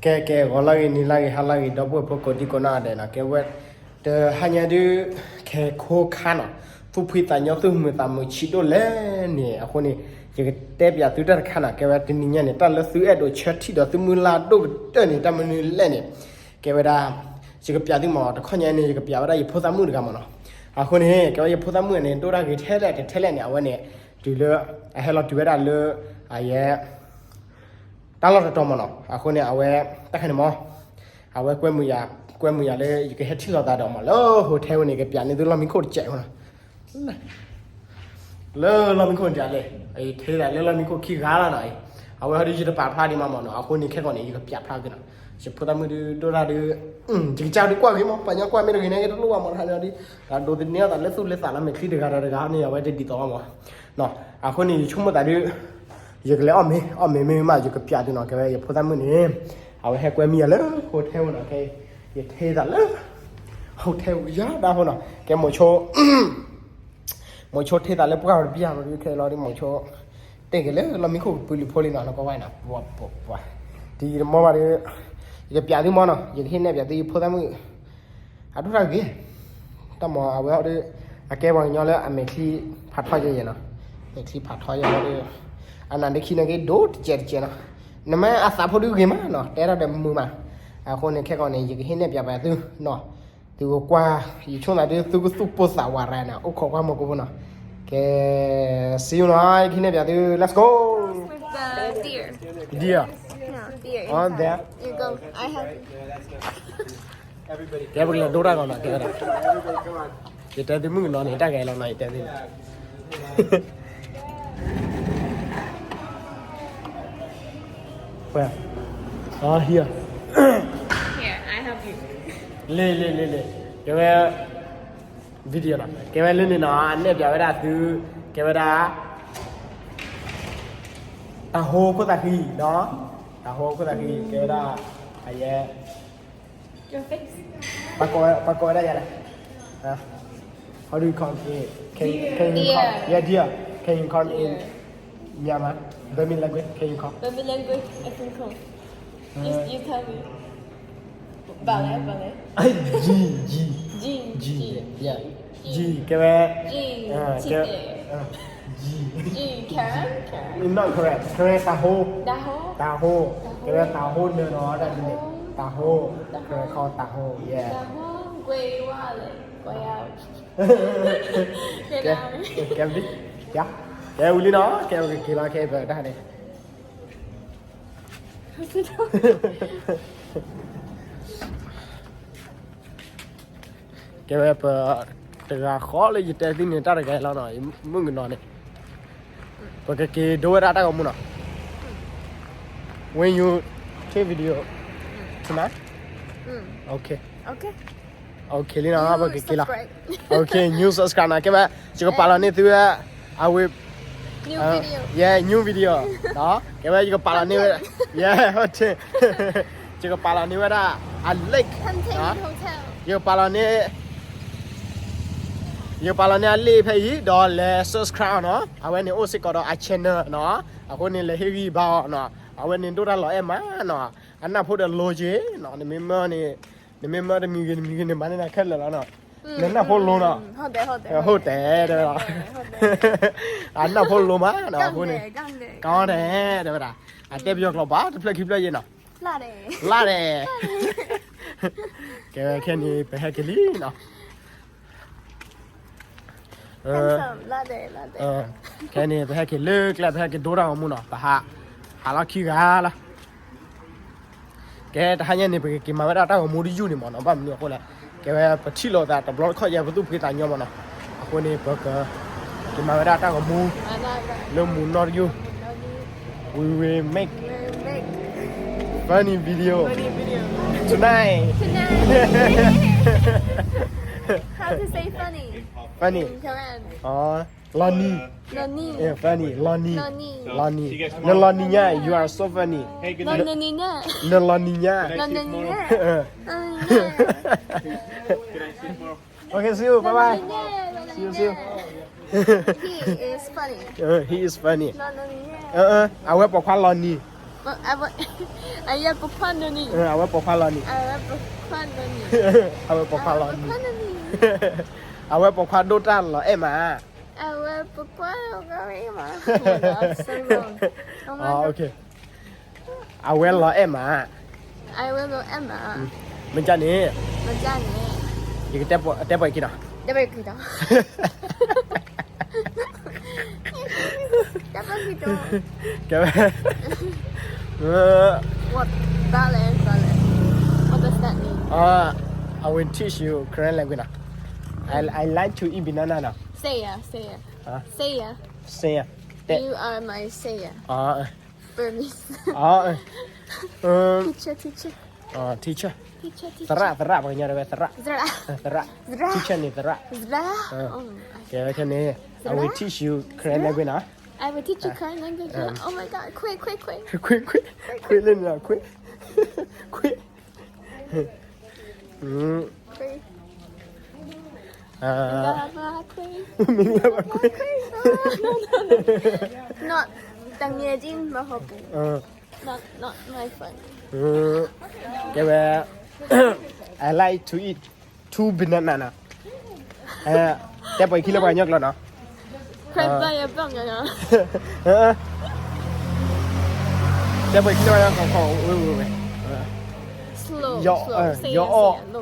ကဲ ကဲ ဂီၤလၢဂ့ၤ နံၤလၢဂ့ၤ ဟါလၢဂ့ၤ ဒီပုၢ်ဝဲၢ်ဖိကိးဒံကိးနီၢ်ဂၤဒဲးနီၤ, ကဲဝဲ တဟါညါဒုး ခဲခိခါနီၤ, သူၣ်ဖှံသးညီ သူၣ်မုာ်သးမုာ်ဆံးဒိၣ်လဲၣ်န့ၣ် အဃိန့ၣ် ယကတဲပၠးသုတၢ်တခါနီၤ, ကဲဝဲတနံၤညါန့ၣ် တၢ်လၢသုအဲၣ်ဒိးဆၢထံၣ်ဒီးသုမုၢ်လၢ်ဒိၣ်ကတၢၢ်န့ၣ် တၢ်မနုၤလဲၣ်န့ၣ် ကဲဝဲဒၣ် ယကပၠးသုမး တခီညါန့ၣ် ယကပၠးဝဲဒၣ်ယဖိသၣ်မုၣ်တဂၤမးနီၤ, အဃိန့ၣ် ကဲဝဲယဖိသၣ်မုၣ်န့ၣ် ဒိၣ်တၢ်ဂ့ၤထဲလဲၣ်တထဲလဲၣ်န့ၣ် အဝဲန့ၣ် တုၤလၢ အဟဲလီၤတုၤဝဲဒၣ်လၢ အယဲ တၢ်လီၢ်တတီၤမးနီၤ, အဃိန့ၣ် အဝဲ တၢ်ခါန့ၣ်မး အဝဲကွဲမုာ်ယၤ ကွဲမုာ်ယၤလၢ ယကဟဲထံၣ်လိာ်သးဒီးမး လၢ hotel ဝဲန့ၣ် ကပၠးန့ၢ်သုလီၢ်မံခိၣ်တစဲးဖိနီၤ, လၢလီၢ်မံခိၣ်န့ၣ်တစဲးလဲၣ်, ယထဲဒၣ်လၢလီၢ်မံခိၣ်ခံဂၤလီၤနီၤ, အဝဲဟီဒုးယတပာ်ဖျါဒံးမးမးနီၤ, အဃိန့ၣ် ခဲကီၢ်န့ၣ် ယကပၠးဖျါက့ၤနီၤ, ယဖိသၣ်မုၣ်ဒုးဒိၣ်တၢ်ဒုး ယကစၢ်ဒုးကွၢ်ဂ့ၤမး ပှၤညီကွၢ်မ့ၢ်တဂ့ၤန့ၣ် ကတလိၣ်ဘၣ်မး တဟါန့ၣ်ဒုး ဒီးဒိးသန့ၤအသးလၢသူၣ်လၢသးလၢမဲာ်ချံတဂၤဒီးတဂၤန့ၣ် အဝဲတဒ်သိးဘၣ်မး အဃိန့ၣ် ယဆိကမိၣ်သးဒုး ယကလဲၤအီၣ်မ့ၤ အီၣ်မ့ၤမ့ၢ်မး ယကပၠးသုနီၤ, ကဲဝဲယဖိသၣ်မုၣ်န့ၣ် အဝဲဟဲကွဲမုာ်ယၤလၢ hotel နီၤ, ကဲ ယထဲသးလၢ hotel ယၤဒၣ်ဖိနီၤ, ကဲမိၤဆိ မိၤဆိထဲသးလၢပှၢ်တဘျီလီၤဒုး ခဲလီၤဒုး မိၤဆိ တဲက့ၤလၢလီၢ်မံခိၣ်ကပူၤလံၤဖိလံနီၤ, နကွၢ်ဝဲနီၤ, ပှၤပှၤပှၤ တယံာ်တမီၢ်ဘၣ်ဒီး ယကပၠးသုမးနီၤ, ယကဟ့ၣ်နဲၣ်ပၠးသုယဖိသၣ်မုၣ် အဒိၣ်တၢ်ဂ့ၤ တၢ်မၤအဝဲဟီဒုး အကဲပှၤကညီလၢအမဲာ်ချံဖးထီယဲၢ်ယဲၢ်နီၤ, မဲာ်ချံဖးထီယဲၢ်ဟီဒုး အနၢ်ဒ့ခံန့ၣ်က့ၤဒိၣ်တစဲးတစဲးနီၤ, နမ့ၢ်အသးဖိဒုးဂ့ၤမးနီၤ, တဲထီၣ်ဒီးမုာ်မး, အဃိန့ၣ် ခဲကီၢ်န့ၣ် ယကဟ့ၣ်နဲၣ်ပၠးပှၤသုနီၤ, သုကကွၢ် ယဆိကမိၣ်သးဒုး သုကသူၣ်ပိၢ်သးဝးရၤနီၤ, အိၣ်ခိးကွၢ်မီၢ်ကိဖိနီၤ, ကဲ see you နီၤ, ယကဟ့ၣ်နဲၣ်ပၠးသု let's go. Deer. Deer. On there. You go. I have ကဲပကလဲၤဒိတၢ်ဂီၤနီၤ, ကဲဝဲဒၣ် ယတဲသုမုၣ်ကနီၤန့ၣ် တၢ်ဂဲၤလီၤနီၤ ယတဲသုန့ၣ် Where? Oh, here. Here, I help you. လ့လ့လ့လ့ ကဲဝဲ video နီၤ, ကဲဝဲလၢန့ၣ်နီၤ, အနဲၣ်ပၠးဝဲဒၣ်သု ကဲဝဲဒၣ် တၤဟိခိၣ်သးဃံနီၤ, တၤဟိခိၣ်သးဃံ ကဲဝဲဒၣ် အယဲ Your face. ပှၤကိးဝဲဒၣ်ယၤလဲၣ်, how do you call it? Can you call, yeah, deer. Can you call in Myanmar? Burmese language, can you call? Burmese language, I can call. You tell me. ဘၣ်လဲၣ်, ဘၣ်လဲၣ်. G, G, G, G, yeah, G ကဲဝဲ, G, G, Karen, Karen. Not Karen, Karen တၤဟိ, တၤဟိ, တၤဟိ, ကဲဝဲတၤဟိနၢၤနီၤ တၢ်ဒ်န့ၣ်, တၤဟိ, Karen call တၤဟိ, yeah. တၤဟိ, ကွဲဝါလဲၣ်, ကွဲဝါ, ကဲ, ကဲဝံၤလံနီၤ, ကဲဝံၤက့ၤလီၤ ခဲအံၤပတၢ်န့ၣ် ကဲဝဲပတဂၤဃီလၢယတဲသ့န့ၣ် တၢ်တဂၤလီၤနီၤ, မုၣ်ကနီၤန့ၣ်, ပကက့ၤဒိဝဲဒၣ်တၢ်ဂီၤမူနီၤ, when you take video tonight, okay, okay လံနီၤ, ပကက့ၤလီၤ, okay, new subscribe နီၤ, ကဲဝဲ ယကပာ်လီၤန့ၢ်သုဝဲ I will, yeah, new video, ကဲဝဲ ယကပာ်လီၤန့ၢ်ဝဲ, yeah, ယကပာ်လီၤန့ၢ်ဝဲဒၣ် အ link, ယကပာ်လီၤန့ၢ်, ယကပာ်လီၤန့ၢ်အ link ဖဲအံၤ ဒီးလဲၤ subscribe နီၤ, အဝဲန့ၣ်အိၣ်စ့ၢ်ကီးဒီးအ channel နီၤ, အဃိန့ၣ် လဲၤဟ့ၣ်ဂံၢ်ဘါအီၤနီၤ, အဝဲန့ၣ်ဒိၣ်တၢ်လီၤအဲၣ်မးနီၤ, အနၢ်ဖိဒီးလိက့ၤနီၤ, နမ့ၢ်မၢန့ၣ်, နမ့ၢ်မၢတမံၤဂ့ၤတမံၤဂ့ၤန့ၣ် မၤန့ၢ်နၤခဲလၢာ်လီၤနီၤ, နနၢ်ဖိလိနီၤ, ဟိၣ်တဲတဲဝဲဒၣ်, အနၢ်ဖိလိမးနီၤ, အဃိန့ၣ်, ကီတဲတဲဝဲဒၣ်, အတဲပယီၤကျိာ်ဘၣ် တဖျၢၣ်ခံဖျၢၣ်ယဲနီၤ, လၢ်ဒဲး, ကဲဝဲခဲန့ၣ် ပဟဲက့ၤလံနီၤ ခဲန့ၣ် ပဟဲက့ၤလၢကျဲ ပဟဲက့ၤဒိတၢ်ဂီၤမူနီၤ, ပဟး, ဟးလီၤခံဂၤလီၤ, ကဲတဟါညါန့ၣ် ပကက့ၤမၤဝဲဒၣ်တၢ်ဂီၤမူတယုၢ်န့ၣ်မးနီၤ, ဘၣ်မနုၤအဃိလဲၣ်, ကဲဝဲပထံၣ်လိာ်သးတဘျီတခီၣ်ယဲ ပသူၣ်ဖှံသးညီမးနီၤ, အဃိန့ၣ် ပက, က့ၤမၤဝဲဒၣ်တၢ်ဂီၤမူ, လၢမူနီၢ်တယုၢ်, we will make funny video tonight, funny, လီၤနံၤ, funny, လီၤနံၤ, နလီၤနံၤညါ, you are so funny, နလီၤနံၤညါ, okay, see you, bye bye, see you, see you, he is funny, အဝဲပိာ်ခွါလီၤနံၤ အဝဲပိာ်ခွါနီၢ်နံၣ်, အဝဲပိာ်ခွါလီၤနံၣ်, အဝဲပိာ်ခွါလီၤနံၣ်, အဝဲပိာ်ခွါဒိၣ်တၢ်လီၤအဲၣ်မး, အဝဲပိာ်ခွါလီၤအဲၣ်မး, အဝဲလီၤအဲၣ်မး, အဝဲလီၤအဲၣ်မး, မ့ၢ်ကန့ၣ်, မ့ၢ်ကန့ၣ်, ယကတဲပှၤခံဒီး, တဲပှၤခံဒီး ကဲဝဲ, What? ဘၣ်လဲၣ်, ဘၣ်လဲၣ်, What does that mean? I will teach you Karen language now. I I like to eat banana now. Say yeah, say yeah, say yeah. Say yeah. You are my sayer. Burmese. Teacher, teacher. Teacher. Teacher, teacher. သရၣ်, သရၣ်, ပှၤကညီတဲဝဲသရၣ်, သရၣ်, teacher န့ၣ်သရၣ်, ကဲဝဲခဲန့ၣ်, I will teach you Karen language now. I will teach you Karen language. Oh my god, quick, quick, quick. Quick, quick, quick လၢနၤ, quick, quick. Quick. မ့ၢ်လၢ quick. Not တမံၤဒ်မဟီပူၤ. Not, not my friend. ကဲဝဲ, I like to eat two banana နီၤ. တဲပှၤခံလၢပှၤကညီကျိာ်နီၤ. တဲပှၤခံလၢပှၤကညီကျိာ်, ယအီၣ်, ယအီၣ်, ပှၤအ့ၣ်,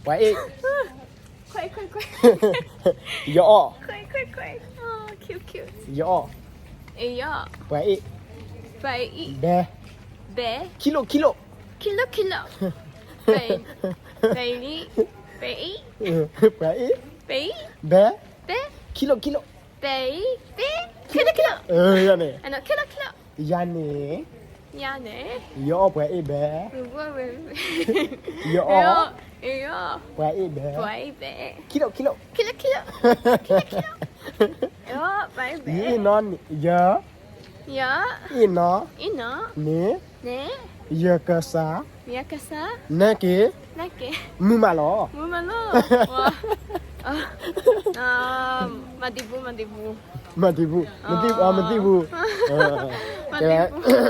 ယအီၣ်, ယအီၣ်, ပှၤအ့ၣ်, ဘဲ, ဘဲ, ခံလိာ်, ခံလိာ်, ခံလိာ်, ပှၤအ့ၣ်, ဘဲ, ခံလိာ်, ခံလိာ်, ယၤန့ၣ်, ယၤန့ၣ်, ယအီၣ်ပှၤအ့ၣ်ဘဲ, ယအီၣ်, ပှၤအ့ၣ်ဘဲ, ခံလိာ်, ခံလိာ်, ယအ့ၣ်နီၤ, ယ, ယအ့ၣ်နီၤ, န့ၣ်, န့ၣ်, ယကစၢ်, ယကစၢ်, နက့ၤ, နက့ၤ, မုာ်မးလီၤ, မုာ်မးလီၤ, မၤတံၤပူၤ, မၤတံၤပူၤ, မၤတံၤပူၤ, မၤတံၤပူၤ, မၤတံၤပူၤ,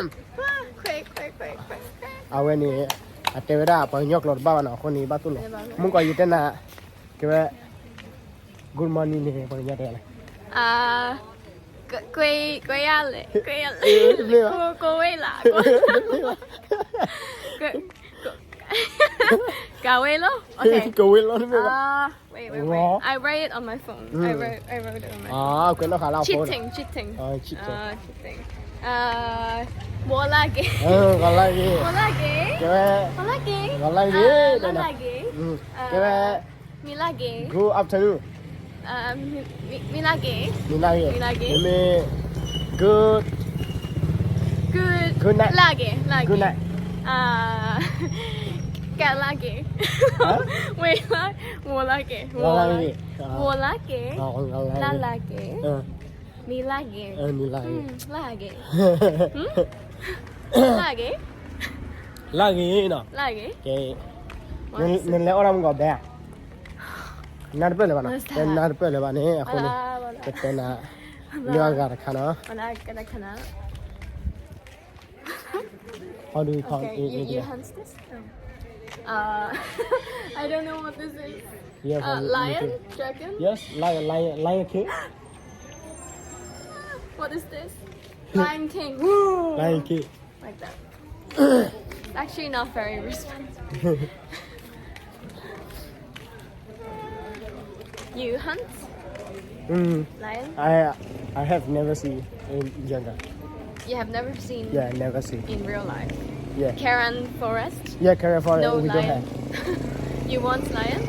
အဝဲန့ၣ်, အတဲဝဲဒၣ်ပှၤကညီကျိာ်တဘၣ်ဘၣ်နီၤ, အဃိန့ၣ် ဘၣ်သိၣ်လိာ်, မုၢ်ကီးယတဲနၤ, ကဲဝဲ, Good morning န့ၣ် ပှၤကညီတဲလဲၣ်. ကွၢ်, ကွၢ်ယၤလဲၣ်, ကွၢ်ယၤလဲၣ်, မ့ၢ်ဘၣ်, ကွၢ်ဝဲလၢ, ကွၢ်ဝဲလီၤ, ကွၢ်ဝဲလီၤ, မ့ၢ်ဘၣ်. Wait, wait, wait. I write it on my phone. I wrote, I wrote it on my phone. ကွဲးနီၣ်ဃာ်လၢအဖိ, cheating, cheating, cheating. ဂီၤလၢဂ့ၤ, ဂီၤလၢဂ့ၤ, ဂီၤလၢဂ့ၤ, ဂီၤလၢဂ့ၤ, ဂီၤလၢဂ့ၤ, လၢလၢဂ့ၤ, ကဲဝဲ, မ့ၢ်လၢဂ့ၤ, good afternoon. မ့ၢ်လၢဂ့ၤ, မ့ၢ်လၢဂ့ၤ, မ့ၢ် good, good night, လၢဂ့ၤ, လၢဂ့ၤ, good night. ကဲလၢဂ့ၤ, ဝဲလၢ, ဂီၤလၢဂ့ၤ, ဂီၤလၢဂ့ၤ, လၢလၢဂ့ၤ, မ့ၢ်လၢဂ့ၤ, လၢဂ့ၤ, လၢဂ့ၤ, လၢဂ့ၤနီၤ, လၢဂ့ၤ, နလဲၤအီၣ်တၢ်မုၢ်ဂီၤဘဲဧါ, နၢ်တပၢၢ်လၢၤဘၣ်နီၤ, တဲနၢ်တပၢၢ်လၢၤဘၣ်န့ၣ် အဃိန့ၣ်, ကတဲနၤ, လၢအဂၤတခါနီၤ. How do we call it in English? I don't know what this is. Lion? Dragon? Yes, lion, lion, lion king. What is this? Lion King. Lion King. Like that. It's actually not very responsible. You hunt? Mm. Lion? I I have never seen in jungle. You have never seen? Yeah, never seen. In real life? Yeah. Karen Forest? Yeah, Karen Forest. No lion. You want lion?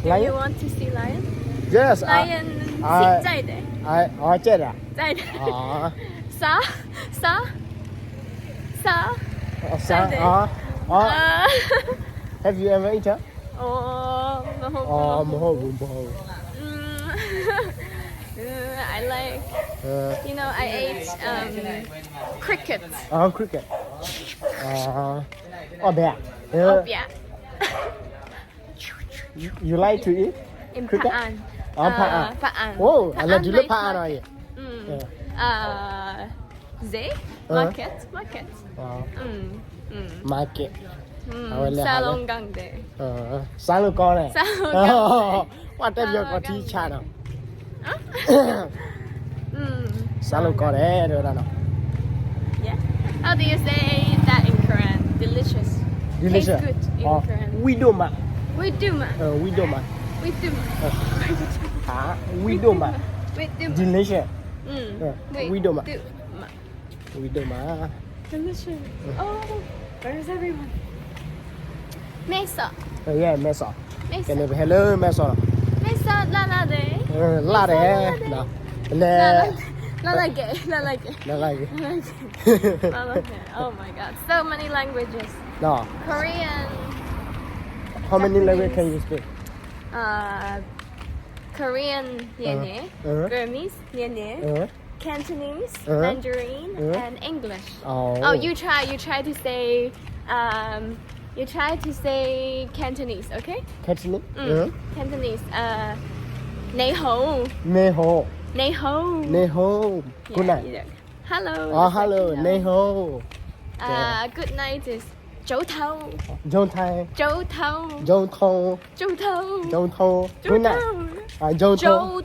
Do you want to see lion? Yes. Lion. I, I, I, I, 在的. 在的. 杀, 杀, 杀. 在的. Have you ever eaten? မဟုတ်ဘူး, မဟုတ်ဘူး, မဟုတ်ဘူး. I like, you know, I ate, um, crickets. Oh, cricket. အီၣ်ဘဲဧါ. အီၣ်ဘဲ. You like to eat cricket? ဖၣ်အၣ်. ဖၣ်အၣ်. အိၣ်, အလဲၤတုၤလၢဖၣ်အၣ်နီၤအံၤ. ဈေး market, market. မၤကဲး အဝဲလဲၤဟးလၢ salon grande, salon grande, ပှၤတဲပယီၤကီၢ်ထံဆါနီၤ salon grande တဲဝဲဒၣ်နီၤ Yeah. How do you say that in Korean? Delicious. Taste Delicious. Good in Korean. ဝံဒိၣ်မး ဝံဒိၣ်မး ဝံဒိၣ်မး ဝံဒိၣ်မး ဝံဒိၣ်မး ဝံဒိၣ်မး delicious ဝံဒိၣ်မး ဝံဒိၣ်မး Delicious. Oh, where's everyone? မဲဆီး Yeah, မဲဆီး မဲဆီး ကဲန့ၣ်ပဟဲလၢမဲဆီး မဲဆီး လၢ်လၢ်ဒဲး လၢ်ဒဲး လဲ လၢ်လၢ်ကဲ လၢ်လၢ်ကဲ လၢ်လၢ်ကဲ လၢ်လၢ်ကဲ Oh my god, so many languages. Korean. How many language can you speak? Uh, Korean န့ၣ်န့ၣ် Burmese န့ၣ်န့ၣ် Cantonese, Mandarin, and English. Oh, you try, you try to say, um, you try to say Cantonese, okay? Cantonese? Mm. Cantonese. Uh, 你好. 你好. 你好. 你好. Good night. Hello. Oh, hello. 你好. Uh, good night is 早唞. 早唞. 早唞. 早唞. 早唞. 早唞. Good night. 早 啊，早 早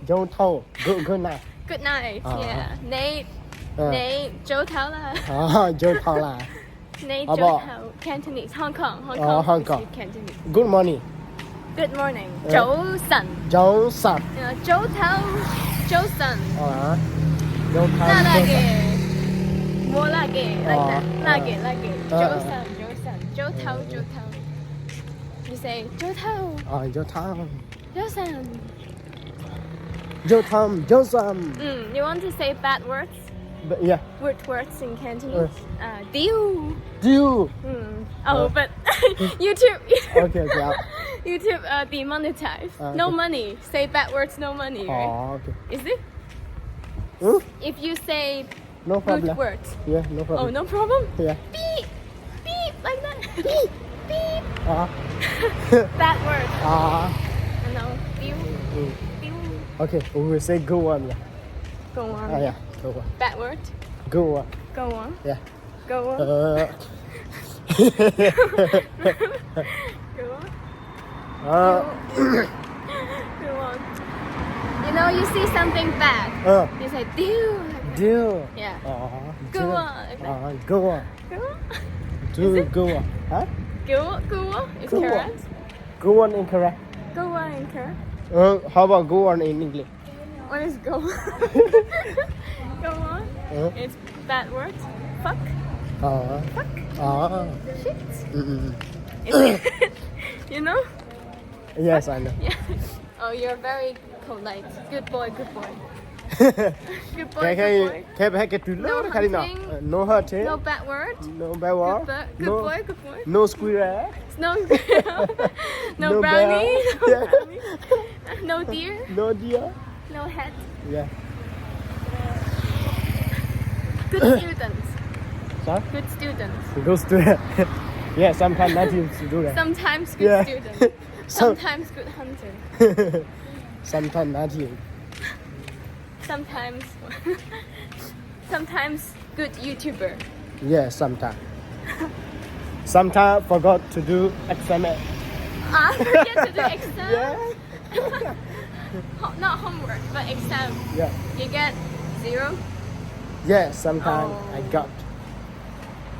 早 早。Good, good night. Good night. Yeah. 你你早唞啦。啊，早唞啦。你早唞。Cantonese, Hong Kong, Hong Kong. Hong Kong. Cantonese. Good morning. Good morning. 早晨。早晨。早唞。早晨。啊，早 啦啦个。莫啦个，like that. 啦个啦个。早晨，早晨。早唞，早唞。You say 早唞。啊，早 time. 早晨。早 time, 早晨。 Mm, you want to say bad words? But yeah. Rude words in Cantonese. Uh, 丟. 丟. Mm. Oh, but YouTube. Okay, okay. YouTube uh, demonetized. No money. Say bad words, no money, right? Oh, okay. Is it? Hmm? If you say No rude problem. Words. Yeah, no Oh, problem. No problem? Yeah. Beep, beep, like that. Beep, beep. Uh, Bad words. uh, I know. 丟. Mm. 丟. Okay, we will say good one. Yeah. Go on. Ah, yeah, good one. Bad word. Good one. Go on. Yeah. Go on. Uh, Go on. uh, Go on. You know, you see something bad. uh, You say, 丟.丢. Yeah. Uh, Go on. Uh, good one. Go on. Do good one. Huh? Go, go on. Is Go on. Correct. Good one incorrect. Go on, correct. Uh, how about good one in English? What is go? Go on. Huh? It's bad word. Fuck. Uh, Fuck. uh, Shit. mm, mm, Is it? You know? Yes, I know. Yeah. Oh, you're very polite. Good boy, good boy. Good boy, ခဲခဲ good boy. ခဲခဲကတူလို့တခါဒီနော် no hunting, No bad word. No bad word. Good, bo- good boy, good boy. No squirrel. No, no brownie. No brownie. No deer. No deer. No hat. Yeah. Good students. Sorry? Good students. Good student. Yeah, sometimes nothing to do that. Sometimes good Yeah. Student. So- Sometimes good hunter. Sometimes nothing. Sometimes. Sometimes good YouTuber. Yeah, sometimes. Sometimes forgot to do exam. Ah, forget to do exam. Yeah. Ho- not homework, but exam. Yeah. You get zero. Yeah, sometimes Oh. I got.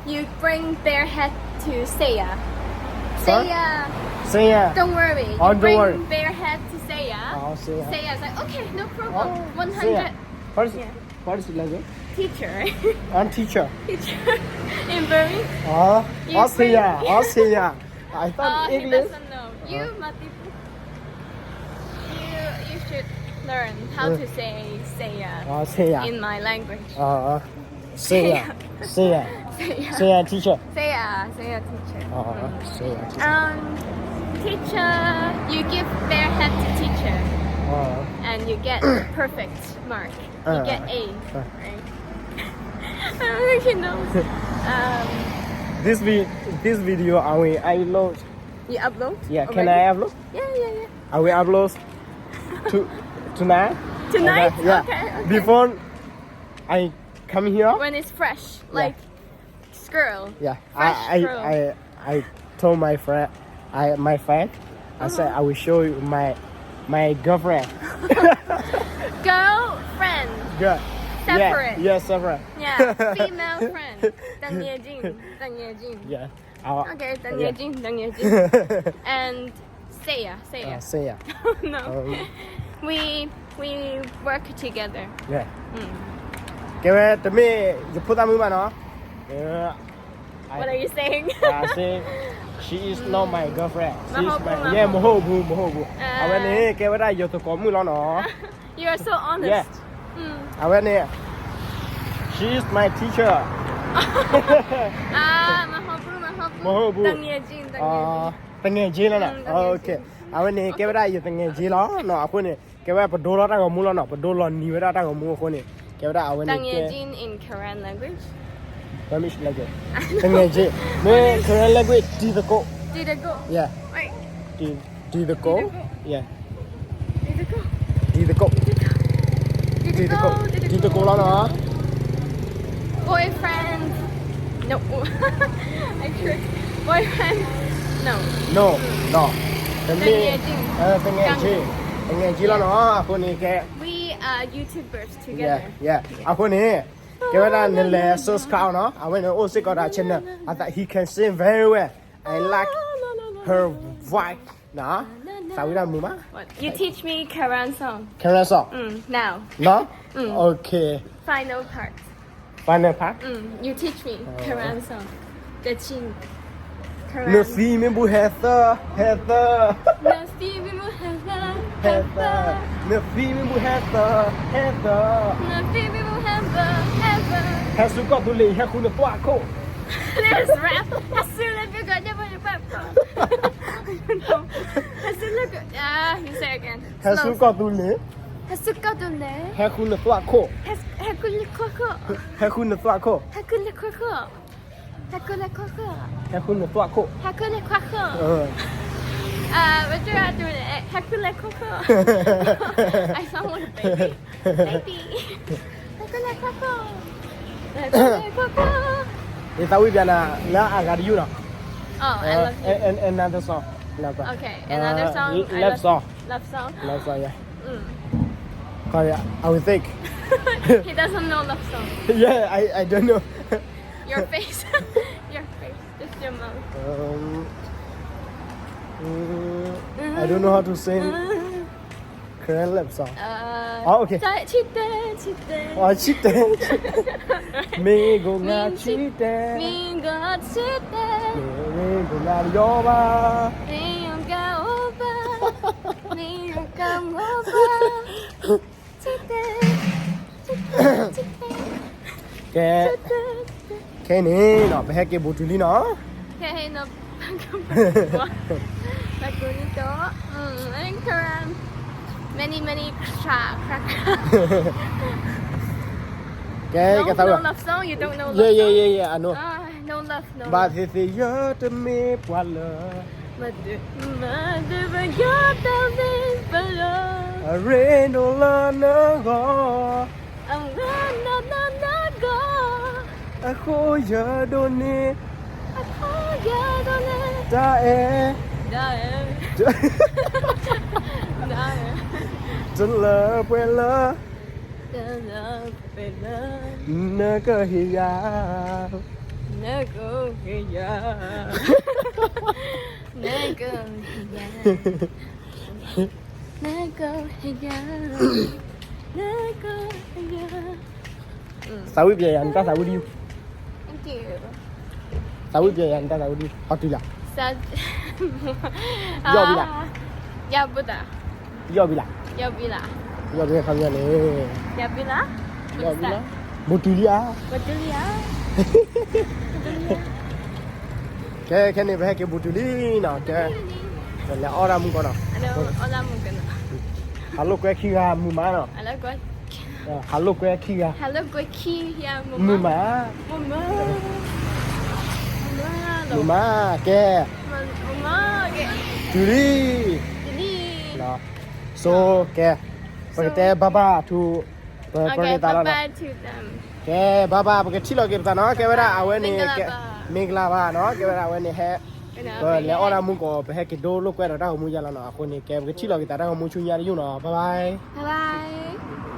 You bring bare head to Saya. Sorry? Saya. Say yeah. Don't worry. Oh, You don't bring worry. Bare head to Saya. Oh, Saya. Saya's like, okay, no problem. Oh, One Saya. hundred. What is, Yeah. What is the language? Teacher. I'm teacher. Teacher. In Burmese. Oh, You oh, Saya. bring- Oh, Saya. I Uh, thought he English. Doesn't know. You, Matipu. You, you should learn how Uh. To say Saya. Oh, Saya. In my language. Oh, Saya. Saya. Saya. Saya teacher. Saya, Saya teacher. Oh, Saya teacher. Um, teacher, you give bare head to teacher, Oh. And you get perfect mark. You Uh, get A, uh. Right? I don't know. Um, This vi- this video I will upload. You upload? Yeah, can Already? I upload? Yeah, yeah, yeah. I will upload to tonight. Tonight? Okay, yeah. Okay, okay. Before I Coming here? When it's fresh, yeah, like squirrel. Yeah, fresh I, I, squirrel. I, I told my friend, I, my friend, I said, uh-huh, I will show you my, my girlfriend. Girlfriend. Girl. Separate. Yeah, yeah, separate. Yeah, female friend. တၢ်ငဲၢ်ကၠ့ၣ်, တၢ်ငဲၢ်ကၠ့ၣ်. Yeah. Okay, တၢ်ငဲၢ်ကၠ့ၣ်, တၢ်ငဲၢ်ကၠ့ၣ်. And Seya, Seya. Uh, Seya. No. Um, we, we work together. Yeah. Mm. ကဲဝဲတမ့ၢ်ယဖိသၣ်မုၣ်ဘၣ်နီၤ. Uh, I, what are you saying? I say she is not my girlfriend. She is my, yeah, မဟုတ်ဘူး, မဟုတ်ဘူး. Uh, အဝဲန့ၣ် ကဲဝဲဒၣ်ယသကိးမုၣ်လီၤနီၤ. You are so honest. Yeah. Mm. အဝဲန့ၣ် she is my teacher. အာ, မဟုတ်ဘူး, မဟုတ်ဘူး. မဟုတ်ဘူး. တၢ်ငဲၢ်ကၠ့ၣ်, တၢ်ငဲၢ်ကၠ့ၣ်. တၢ်ငဲၢ်ကၠ့ၣ်လီၤနီၤ. Mm, တၢ်ငဲၢ်ကၠ့ၣ်. Okay. အဝဲန့ၣ် ကဲဝဲဒၣ်ယသငဲၢ်ကၠ့ၣ်လီၤနီၤ. အဃိန့ၣ် ကဲဝဲပဒိလီၤတၢ်ဂီၤမူလီၤနီၤ. ပဒိလီၤနံၤဝဲဒၣ်တၢ်ဂီၤမူအဃိန့ၣ် ကဲဝဲဒၣ်အဝဲန့ၣ်ကဲ တၢ်ငဲၢ်ကၠ့ၣ် in Karen language. What is language? တၢ်ငဲၢ်ကၠ့ၣ်. မ့ၢ် Karen language တံၤသကိး. တံၤသကိး. Yeah. Right. တံၤ, တံၤသကိး. တံၤသကိး. Yeah. တံၤသကိး. တံၤသကိး. တံၤသကိး. တံၤသကိးလီၤနီၤ. Boyfriend. No. I trick. Boyfriend. No. No. No. တမ့ၢ်, တငဲၢ်ကၠ့ၣ်, တငဲၢ်ကၠ့ၣ်လီၤနီၤ. အဃိန့ၣ်ကဲ We are YouTubers together. Yeah, yeah. အဃိန့ၣ် ကဲဝဲဒၣ်နလဲၤ subscribe နီၤ. အဝဲန့ၣ်အိၣ်စ့ၢ်ကီးဒီး channel. I thought he can sing very well. I like her voice. နီၤ. သးဝံၣ်တၢ်မုာ်မး. What? You teach me Karen song. Karen song? Mm, now. နီၤ. Mm. Okay. Final part. Final part? Mm, you teach me Karen song. ကချင်. Karen. နသံမ့ၣ်ဘူၣ်ဟဲသၢ, ဟဲသၢ. နသံမ့ၣ်ဘူၣ်ဟဲသၢ, ဟဲသၢ. ဟဲသၢ. နသံမ့ၣ်ဘူၣ်ဟဲသၢ, ဟဲသၢ. နသံမ့ၣ်ဘူၣ်ဟဲသၢ, ဟဲသၢ. ဟဲဆူကီၢ်သူလ့ၤ ဟဲဃုနသွၣ်ခိၣ်. This is rap. ဟဲဆူလၢပျၢၤကီၢ် ညၣ်ဘၣ်ညၣ်ဘၣ်. ဟဲဆူလၢက, ah, you say again. Slow. ဟဲဆူကီၢ်သူလ့ၤ. ဟဲဆူကီၢ်သူလ့ၤ. ဟဲဃုနသွၣ်ခိၣ်. ဟဲ, ဟဲဃုလၢခိၣ်ခိၣ်. ဟဲဃုနသွၣ်ခိၣ်. ဟဲဃုလၢခိၣ်ခိၣ်. ဟဲဃုနသွၣ်ခိၣ်. ဟဲဃုနသွၣ်ခိၣ်. ဟဲဃုလၢခိၣ်ခိၣ်. အ, ဝဲကၠၢ်တူၢ်န့ၣ် ဟဲဃုလၢခိၣ်ခိၣ်. I sound like a baby. Baby. ဟဲဃုလၢခိၣ်ခိၣ်. ဟဲဃုလၢခိၣ်ခိၣ်. ယသးဝံၣ်ပျဲနၤ လၢအဂၤတယုၢ်နီၤ. Oh, I love you. An, an, another song. Another. Okay, another song. Uh, I love, love song. Love song. Love song, yeah. Mm. Kau, yeah, I will think. He doesn't know love song. Yeah, I, I don't know. Your face. Your face. Just your mouth. Um, mm, I don't know how to sing Karen love song. Uh, oh, okay. ချစ်တယ်, ချစ်တယ်. Oh, ချစ်တယ်, ချစ်တယ်. မင်းကိုငါချစ်တယ်. မင်းကိုငါချစ်တယ်. မင်းကိုငါရောပါ. မင်းကိုငါရောပါ. မင်းကိုငါရောပါ. ကဲ, ခဲအံၤန့ၣ်နီၤ ပဟဲက့ၤဘူးတုၤလံနီၤ. ခဲအံၤနီၤ, ပကူလံဒီး, mm, and Karen, many, many, cra, cra, cra. ကဲ, no, no love song, you don't know love song? Yeah, yeah, yeah, yeah, I know. Ah, no love, no love. ဘၣ်သ့ၣ်သ့ၣ်ယတမ့ၢ်ပှၤလၢ မဒု, မဒုပယီၤတၢ်သ့ၣ်ပလီၤ. အရ့ဒိၣ်လၢနဂီၢ်. အရ့ဒိၣ်လၢနဂီၢ်. အဃိယဒိးန့ၢ်. အဃိယဒိးန့ၢ်. တၢ်အဲၣ်. တၢ်အဲၣ်. တၢ်အဲၣ်. တၢ်အဲၣ်. တလၢပှဲၤလၢ တလၢပှဲၤလၢ နကဟ့ၣ်ယၤ, နကဟ့ၣ်ယၤ, နကဟ့ၣ်ယၤ, နကဟ့ၣ်ယၤ, နကဟ့ၣ်ယၤ. သးဝံၣ်ပျဲယၤ နတၢ်သးဝံၣ်ဒ်အံၤ. Thank you. သးဝံၣ်ပျဲယၤ နတၢ်သးဝံၣ်ဒ်အံၤ. ဟီတုၤလံ. ယီၣ်ဘံလၢ်. ယီၣ်ဘံလၢ်. ယီၣ်ဘံလၢ်. ယီၣ်ဘံလၢ်. ခီပညီန့ၣ်. ယီၣ်ဘံလၢ်. ယီၣ်ဘံလၢ်. ဘူးတုၤလံဧါ. ဘူးတုၤလံဧါ. ဘူးတုၤလံဧါ. ကဲ, ခဲန့ၣ် ပဟဲက့ၤဘူးတုၤလံနီၤ. ကဲ, လဲၤအီၣ်တၢ်မူကီးနီၤ. အီၣ်တၢ်မူကီးနီၤ. ဟးလိာ်ကွဲခံဂၤမုာ်မးနီၤ. ဟးလိာ်ကွဲခံဂၤ. ဟးလိာ်ကွဲခံဂၤမုာ်မး. မုာ်မး. မုာ်မး. ကဲ, မုာ်မး, ကဲ, တုၤလံ. တုၤလံ. So, ကဲ, ပကတဲ bye bye to ပပရိသတ်လီၤနီၤ. Okay, bye bye to them. ကဲ bye bye ပကထံၣ်လီၤက့ၤပသးနီၤ, ကဲဝဲဒၣ်အဝဲန့ၣ် မ့ၢ်ကလးဘၣ်နီၤ, ကဲဝဲဒၣ်အဝဲန့ၣ်ဟဲ ပလဲၤအီၣ်တၢ်မူကီး ပဟဲက့ၤဒိလိာ်ကွဲဒီးတၢ်ဂီၤမူယါလီၤနီၤ, အဃိန့ၣ် ကဲ ပကထံၣ်လီၤက့ၤသးတၢ်ဂီၤမူဆူညါတယုၢ်နီၤ, bye bye.